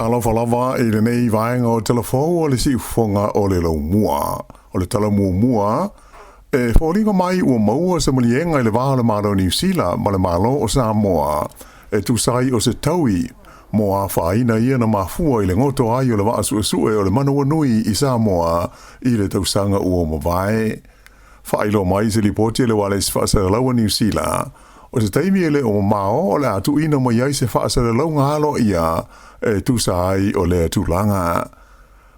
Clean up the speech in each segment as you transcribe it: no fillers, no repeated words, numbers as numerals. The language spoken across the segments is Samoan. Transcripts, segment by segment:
Talofa lava i lenei vaega o Talafou o le Siufofoga o le Laumua. O le tala muamua, e foliga mai ua maua se maliega i le va o le Malo o Niu Sila ma le Malo o Samoa e tusa ai o se taui mo afaina ia na mafua i le goto ai o le vaa suesue o le Manawanui i Samoa i le tausaga ua mavae. Faailoa mai i se lipoti a le Ualesi Faasalalaua a Niu Sila, o se taimi e le o mamao o le a tuuina mai ai se faasalalauga aloaia e tusa ai o lea tulaga.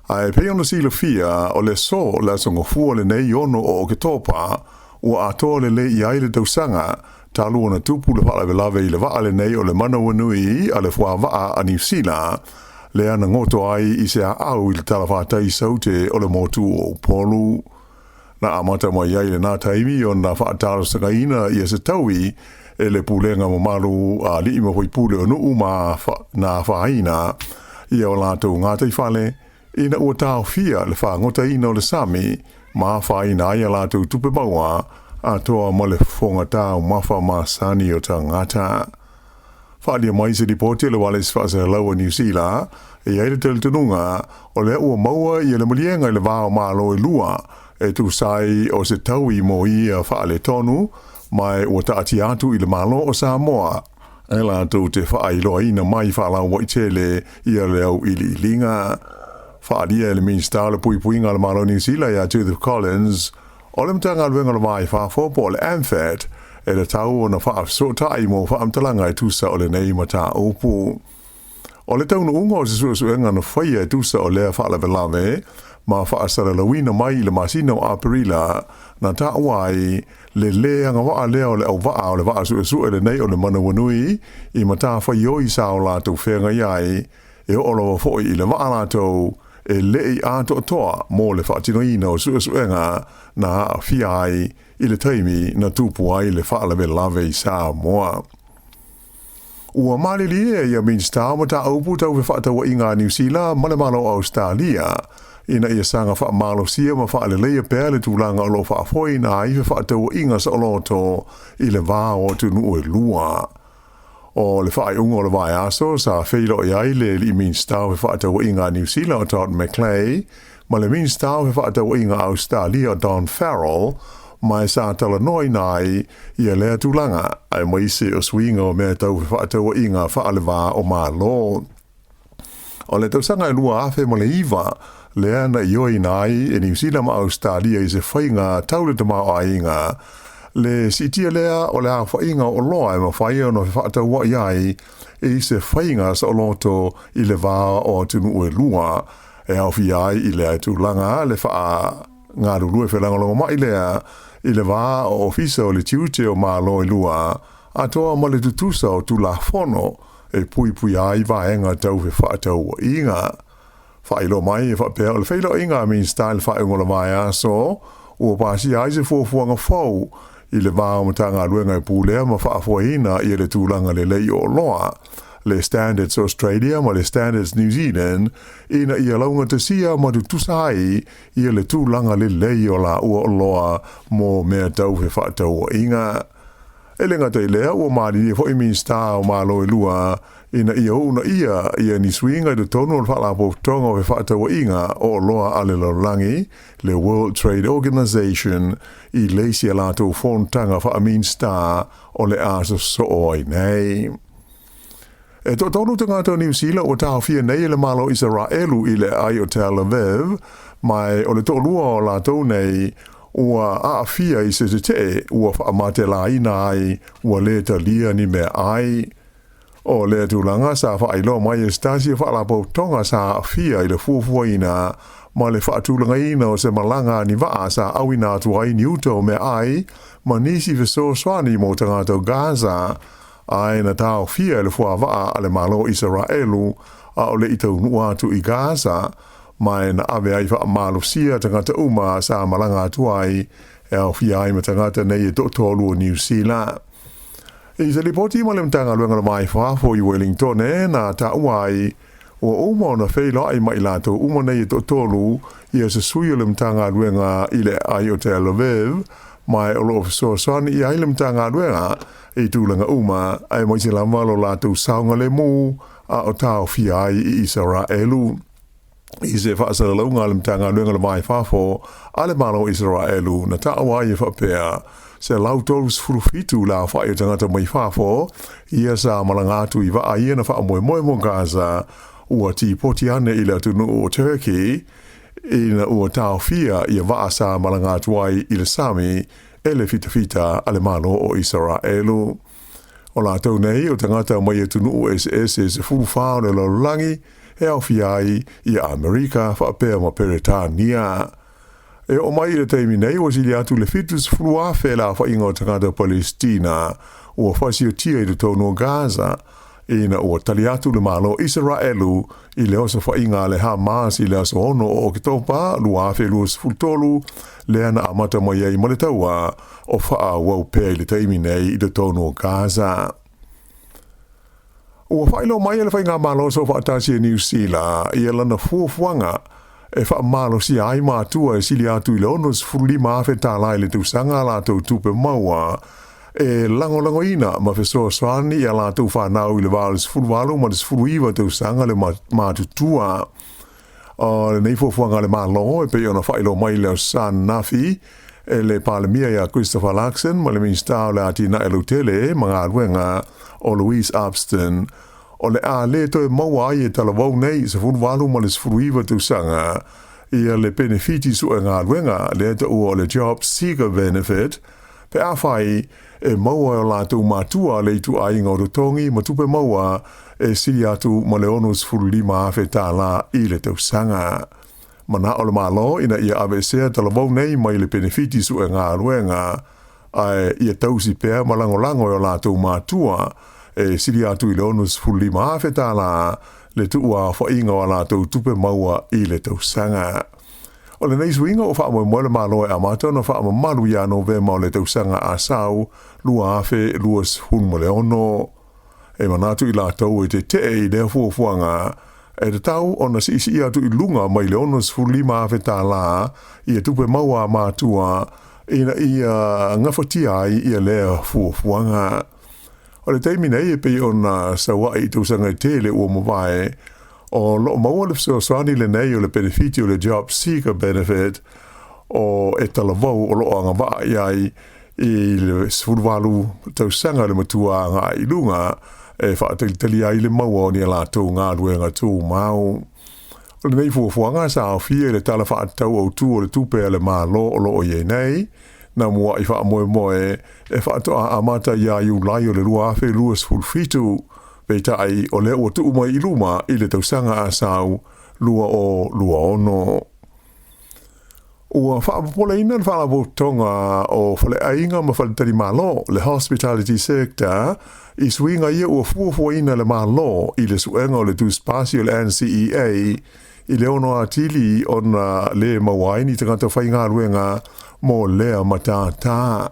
Ae pei ona silafia, o le aso, le Aso Gafua lenei 6 o Oketopa, ua atoa lelei i ai le tausaga talu ona tupu le faalavelave i le vaa lenei o le Manawanui a le Fuavaa a Niu Sila, lea na goto ai i se aau i le talafatai Saute o le motu o Upolu. Na amata mai ai lena taimi ona faatalosagaina ia se taui e le pulega mamalu a alii ma faipule o nuu ma na afaina ia o latou gataifale ina ua taofia le fagotaina o le sami ma afaina ai a latou tupe maua atoa ma le fofoga taumafa masani o tagata. Faaalia mai se lipoti a le Ualesi Faasalalau a Niu Sila, e i ai le talitonuga o lea ua maua ia le maliega i le va o Malo e lua e tusa ai o se taui mo ia faaletonu, ma ua taatia atu i le Malo o Samoa e latou te faailoaina mai faalauaitele ia le auiliiliga. Faaalia e le Minisita o le Puipuiga a le Malo o Niu Sila ia Judith Collins, O le Matagaluega o le Va i Fafo po o le MFAT e tatau ona faafesootai mo faamatalaga e tusa o lenei mataupu. O le taunuuga o se suesuega na faia e tusa o lea faalavelave ma faasalalauina mai i le masina o Aperila na taua ai le lē agavaa lea o le auvaa o le vaa suesue lenei o le Manawanui i matafaioi sa o latou feagai ai e oo lava foi i le vaa latou e le i atoatoa mo le faatinoina o suesuega na aafia ai i le taimi na tupu ai le faalavelave i Samoa. Ua malilie ia Minisita o Mataupu Tau Fefaatauaiga a Niu Sila ma le Malo o Ausetalia ina ia saga faamalosia ma faaleleia pea le tulaga o lo o faafoeina ai fefaatauaiga saoloto i le va o atunuu e lua. O le faaiuga o le vaiaso sa feiloai ai le alii Minisita o Fefaatauaiga a Niu Sila o Todd McClay ma le Minisita o Fefaatauaiga a Ausetalia o Don Farrell ma e sa talanoaina ai ia lea tulaga aemaise o suiga o mea tau fefaatauaiga faaleva o Malo. O le tausaga e 2009 lea na ioeina ai e Niu Sila ma Ausetalia i se faiga tau le tamaoaiga, le siitia lea o le aofaiga o oloa e mafai ona fefaatauai ai i se faiga saoloto i le va o atunuu e lua, e aofia ai i lea tulaga le faagalulue felagolagomai lea i le va o Ofisa o le Tiute o Malo e lua, atoa ma le tutusa o Tulafono e puipuia ai vaega tau fefaatauaiga. Faailoa mai e faapea o le feiloaiga a Minisita i le faaiuga o le vaiaso ua pasia ai se fuafuaga fou i le va o Matagaluega e pulea ma faafoeina ia le tulaga lelei o oloa, le Standards Australia ma le Standards New Zealand, ina ia laugatasia ma tutusa ai ia le tulaga lelei o laua oloa mo mea tau fefaatauaiga. E le gata i lea, ua malilie foi Minisita o Malo e lua ina ia uunaia ia ni suiga i totonu o le Faalapotopotoga o Fefaatauaiga o Oloa a le Lalolagi, le World Trade Organization, i le isi a latou fonotaga faa-Minisita o le a sosoo ai nei. E toatolu tagata o Niu Sila ua taofia nei e le Malo o Isaraelu i le aai o Tel Aviv, ma o le toalua o latou nei ua aafia i se tetee ua faamatelaina ai ua lē talia ni meaai. O lea tulaga sa faailoa mai e se tasi o faalapotopotoga sa aafia i le fuafuaina ma le faatulagaina o se malaga a ni vaa sa auina atu ai ni uta o meaai ma nisi fesoasoani mo tagata o Gaza, ae na taofia e le fuavaa a le Malo o Isaraelu a o le i taunuu atu i Gaza, ma e na ave ai faamalosia tagata uma sa malaga atu ai, e aofia ai ma tagata nei e toatolu o Niu Sila. I se lipoti ma le Matagaluega o le Va i Fafo i Wellingtone, na taua ai, ua uma ona feiloai ma i latou uma nei e toatolu ia se sui o le Matagaluega i le aai o Tel Aviv, ma e o lo o fesoasoani i ai le Matagaluega i tulaga uma, aemaise lava lo latou saogalemu. a o taofia ai i Isaraelu. I se faasalalauga a le Matagaluega o le Va i Fafo a le Malo o Isaraelu na taua ai e faapea, 137 le aofai o tagata mai fafo ia sa malaga atu i vaa ia na faamoemoe mo Gaza ua tipoti ane i le atunuu o Turkey ina ua taofia ia vaa sa malaga atu ai i le sami e le fitafita a le Malo o Isaraelu. O latou nei o tagata mai atunuu eseese e 14 o le lalolagi e aofia ai ia Amerika faapea ma Peretania. E oo mai i le taimi nei ua sili atu le 70,000 le aofaiga o tagata Palesitina ua fasiotia i totonu o Gaza ina ua tali atu le Malo o Isaraelu i le osofaiga a le Hamas i le aso 6 o Oketopa 2023, lea na amata mai ai ma le taua o faaauau pea i le taimi nei i totonu o Gaza. Ua faailoa mai e le Faigamalo Soofaatasi a Niu Sila ia lana fuafuaga e faamalosia ai matua e sili atu i le $65,000 tala i le tausaga a latou tupe maua e lagolagoina ma fesoasoani i a latou fanau i le va o le 18 ma le 19 tausaga le matutua. O lenei fuafuaga a le Malo e pei ona faailoa mai i le Aso Sa ananafi e le Palemia ia Christopher Luxon ma le Minisita o le Atinae Lautele ma Galuega o Louise Upston, o le a le toe maua ai e talavou nei 18 ma le 19 tausaga ia le penefiti sue galuega lea taua o le Job Seeker Benefit pe afai e maua e o latou matua le ituaiga o totogi ma tupe maua e sili atu ma le $65,000 tala i le tausaga. Manao le Malo ina ia aveesea talavou nei mai le penefiti sue galuega ae ia tausi pea ma lagolago e o latou matua e sili atu i le $65,000 tala le tuuaofaiga o a latou tupe maua i le tausaga. O lenei suiga ua faamoemoe le Malo e amata ona faamamalu ia Novema o le tausaga a sau 2026. E manatu i latou e tetee i lea fuafuaga e tatau ona siisii atu i luga mai le $65,000 tala ia tupe maua a matua ina ia gafatia ai ia lea fuafuaga. O le taimi nei e pei ona saua'i i tausaga e tele ua mavae, o loo maua le fesoasoani lenei o le penefiti o le Job Seeker Benefit o e talavou o loo agavaa i ai i le 18 tausaga le matua agai i luga e faatalitali ai le maua o ni a latou galuega tumau. O lenei fuafuaga sa aofia i le Tala Faatatau Autu o le Tupe a le Malo o loo i ai nei, na mua'i faamoemoe e faatoa amata ia Iulai o le 2027, peitai o lea ua tuu mai i luma i le tausaga a sau 2026. Ua faapopoleina le Faalapotopotoga o Faleaiga ma Faletalimalo, le Hospitality Sector, i suiga ia ua fuafuaina e le Malo i le suega o le tusipasi o le NCEA i le ono atili ona lē maua ai ni tagata faigaluega mo lea matata.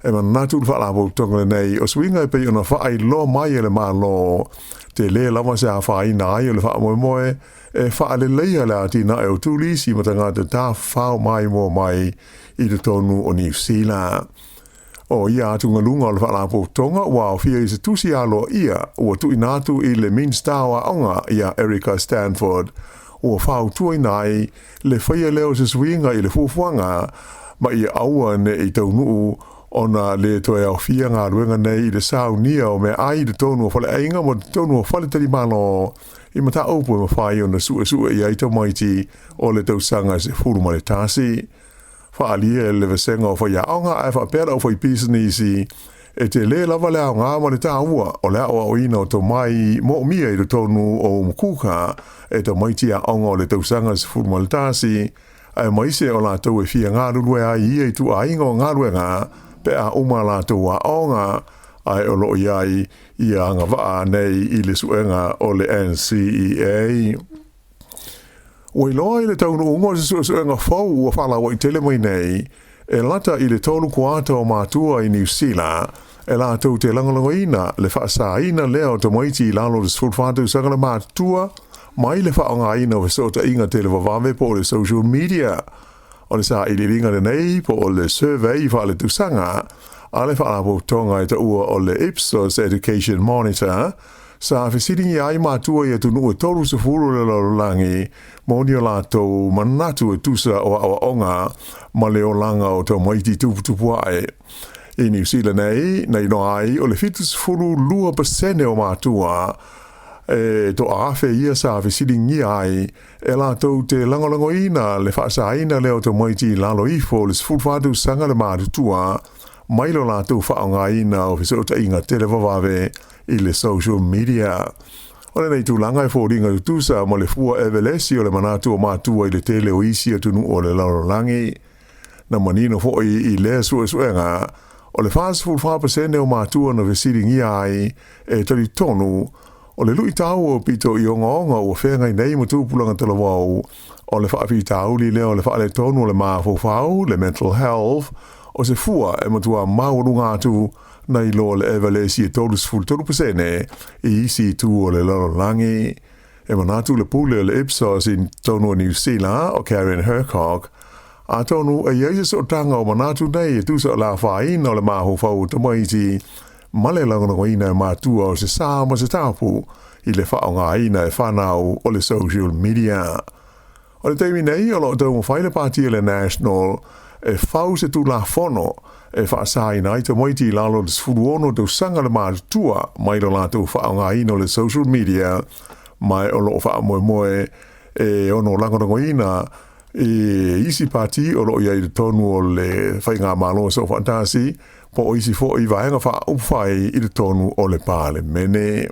E manatu le Faalapotopotoga lenei o suiga e pei ona faailoa mai e le Malo, tele lava se afaina ai o le faamoemoe e faaleleia le atinae o turisi ma tagata tafafao maimoa mai i totonu o Niu Sila. O ia atugaluga o le Faalapotopotoga ua aofia i se tusi aloaia ua tuuina atu i le Minisita o Aoga ia Erica Stanford ua fautuaina ai le faia lea o se suiga i le fuafuaga ma ia aua ne i taunuu ona le toe aofia galuega nei i le saunia o meaai i totonu o faleaiga ma totonu o faletalimalo i mataupu e mafai ona suesue i ai tamaiti o le tausaga 11. Faaalia e le vasega o faiaoga ae faapea le aufaipisinisi e tele lava le aoga ma le taua o le aoaoina o tomai moomia i totonu o Umukuka e tamaiti aoga o le tausaga 11 aemaise o latou e fia galulue ai i ia ituaiga o galuega pe a uma latou aoga ae o loo i ai ia agavaa nei i le suega o le NCEA. Ua iloa i le taunuuga o se suesuega fou ua faalauaitele mai nei, e lata i le tolu kuata o matua i Niu Sila e latou te lagolagoina le faasaina lea o tamaiti i lalo o le 14 tausaga le matutua mai le faaaogaina o fesootaiga televavave po o le social media. O le sailiiliga lenei po o le survey faaletausaga a le Faalapotopotoga e taua o le Ipsos Education Monitor. Sa fesiligia ai matua i atunuu e 30 o le lalolagi mo ni o latou manatu e tusa o aoaoga ma le olaga o tamaiti tuputupu ae. I Niu Sila nei, na iloa ai o le 72% o matua e toaafe ia sa fesiligia ai e latou te lagolagoina le faasaina lea o tamaiti i lalo ifo o le 14 tausaga le matutua mai lo latou faaaogaina o fesootaiga televavave i le social media. O lenei tulaga e foliga tutusa ma le fua evelesi o le manatu o matua i le tele o isi atunuu o le lalolagi. Na manino foi i lea suesuega, o le 44% o matua na fesiligia ai e talitonu o le luitau o pito i ogaoga ua feagai nei ma tupulaga talavou o le faafitauli lea o le faaletonu o le mafaufau, le mental health, o se fua e matua maualuga atu nai lo le evelesi e 33% i isi itu o le lalolagi. E manatu le pule o le Ipsos i totonu o Niu Sila, o Karen Hercock, atonu e i ai se sootaga o manatu nei e tusa o le afaina o le mafaufau o tamaiti ma le lagolagoina e matua o se sa ma se tapu i le faaaogaina e fanau o le social media. O le taimi nei o lo o taumafai le pati o le National e fau se tulafono e faasaina ai tamaiti i lalo o le 16 tausaga le matutua mai lo latou faaaogaina o le social media, ma o lo o faamoemoe e ono lagolagoina e isi pati o lo o i ai i totonu o le Faigamalo Soofaatasi po o isi foi vaega faaupufai i totonu o le Palemene.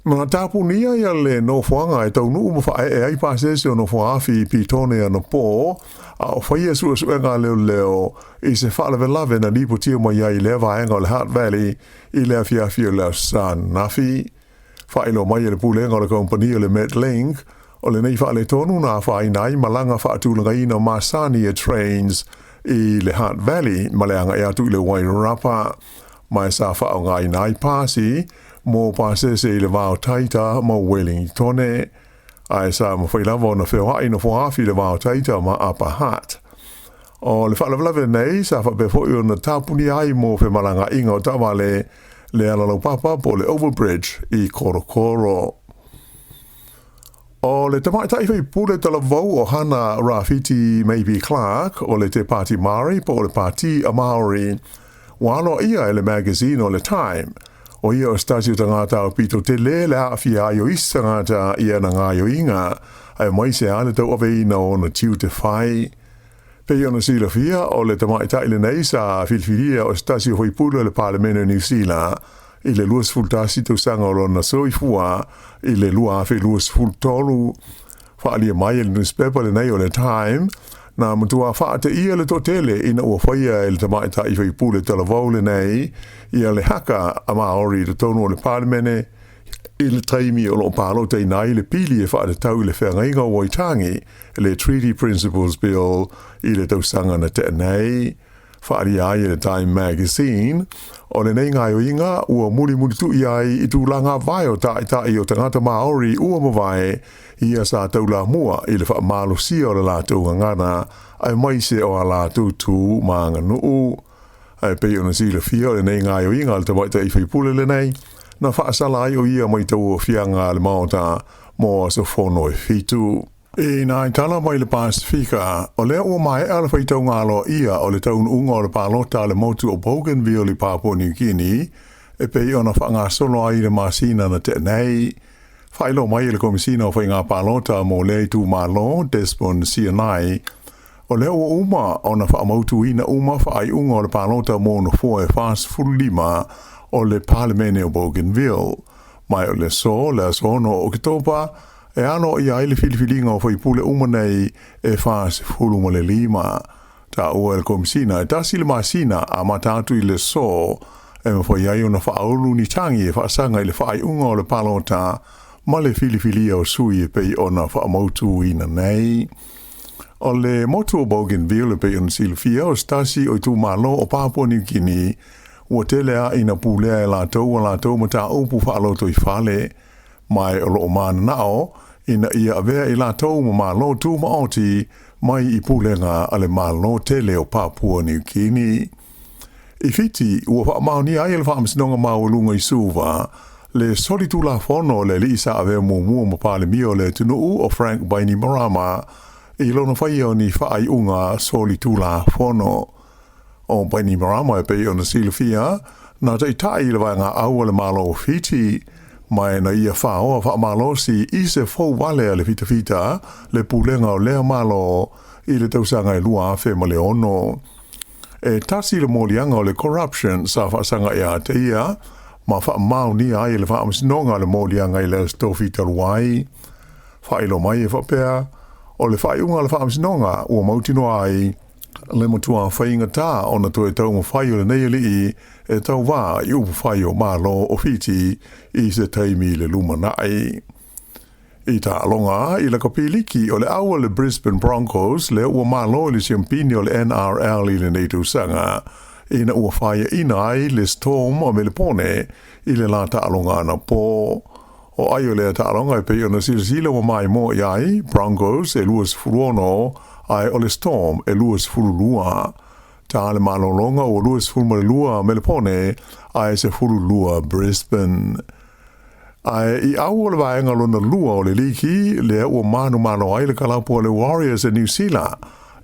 Na tapunia ia le nofoaga e taunuu ma faaee ai pasese o nofoaafi i Petone anapō, a o faia suesuega a leoleo i se faalavelave na lipotia mai ai i lea vaega o le Hutt Valley i le afiafi o le Aso Sa ananafi. Faailoa mai e le pulega o le kamupani o le Metlink, o lenei faaletonu na afaina ai malaga faatulagaina masani e Trains i le Hutt Valley ma le agai atu i le Wairarapa, ma e sa faaaogaina ai pasi mo pasese i le va o Taita ma Wellingtone, ae sa mafai lava ona feoai nofoaafi i le va o Taita ma Upper Hutt. O le faalavelave nei sa faapea foi ona tapunia ai mo femalagaaiga o taavale le alalaupapa po o le overbridge i Korokoro. O le tamaitai faipule talavou o Hana Rāwhiti Maipi-Clarke o le Te Pāti Māori po o le Pāti a Māori ua aloaia e le magazine o le Time o ia o se tasi o tagata aupito tele le aafia ai o isi tagata i ana gaoioiga aemaise lava le tauaveina o ona tiute fai. Pei ona silafia, o le tamaitai lenei sa filifilia o se tasi o faipule o le Palemene o Niu Sila i le 21 tausaga o lona soifua i le 2023. Faaalia mai e le nusipepa lenei o le Time, na matua faateia le toatele ina ua faia e le tamaitai faipule talavou lenei ia le haka a Māori i totonu o le Palemene i le taimi o lo o palotaina ai le pili e faatatau i le feagaiga o Waitangi, le Treaty Principles Bill i le tausaga na tea nei. Faaalia ai e le Time Magazine, o lenei gaoioiga ua mulimulitu'i ai i tulaga vae o taitai o tagata Māori ua mavae ia sa taulamua i le faamalosia o le latou gagana aemaise o a latou tu ma aganuu. Ae pei ona silafia o lenei gaoioiga a le tamaitai faipule lenei, na faasala ai o ia mai tauaofiaga a le Maota mo aso fono e fitu. I nā tala mai le Pasefika, o lea ua maea le faitauga aloaia o le taunuuga o le palota a le motu o Bougainville i Papua New Guinea, e pei ona faagasolo ai i le masina na tea nei. Faailoa mai e le Komesina o Faiga Palota mo lea itumalo, Desmond Sianai, o lea ua uma ona faamautuina uma faaiuga o le palota mo nofoa e 45 o le Palemene o Bougainville. Ma o le aso, le aso 6 o Oketopa, e aloaia ai le filifiliga o faipule uma nei e 45. Taua e le Komesina e tasi le masina amata atu i le aso e mafai ai ona faaulu ni tagi e faasaga i le faaiuga o le palota ma le filifilia o sui e pei ona faamautuina nei. O le motu o Bougainville e pei ona silafia o se tasi o itumalo o Papua New Guinea ua tele lava ina pulea e latou a latou mataupu faalotoifale, ma o lo o mananao ina ia avea i latou ma Malo Tumaoti mai i pulega a le Malo tele o Papua New Guinea. I Fiti, ua faamaonia ai e le Faamasinoga Maualuga i Suva Le solitulafono o le alii sa avea muamua ma Palemia o le atunuu o Frank Bainimarama i lona faia o ni faaiuga solitulafono. O Bainimarama e pei ona silafia, na taitai i le vaega au a le Malo o Fiti, ma e na ia faoa faamalosi i se fou vale a le fitafita le pulega o lea Malo i le tausaga e 2006. E tasi le moliaga o le corruption sa faasaga ia te ia, ma faamaonia ai e le Faamasinoga le moliaga i le Aso Tofi talu ai. Faailoa mai e faapea, o le faaiuga a le Faamasinoga ua mautinoa ai le matua faigata ona toe taumafai o lenei alii e tauvā i upufai o Malo o Fiti i se taimi i le lumanai. I taaloga i lakapi liki o le au a le Brisbane Broncos lea ua malo i le siampini o le NRL i lenei tausaga, ina ua faiaina ai le Storm o Melepone i le la taaloga anapo. O ai o lea taaloga e pei ona silasila ua maimoa i ai, Broncos e 26 ae o le Storm e 22. Ta le malologa ua 22 Melepone ae 12 Brisbane. Ae i au o le vaega lona lua o le liki, lea ua manumalo ai le kalapu a le Warriors a Niu Sila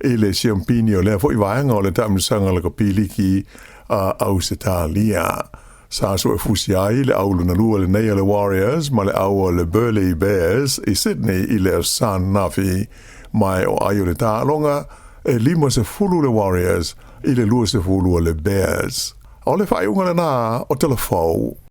i le siampini o lea foi vaega o le taamilosaga lakapi liki a Ausetalia. Sa suefusi ai le au lona lua lenei a le Warriors ma le au a le Burleigh Bears i Sydney i le Aso Sa ananafi, ma e o ai o le taaloga e 50 le Warriors i le 20 a le Bears. O le faaiuga lena o Tala Fou.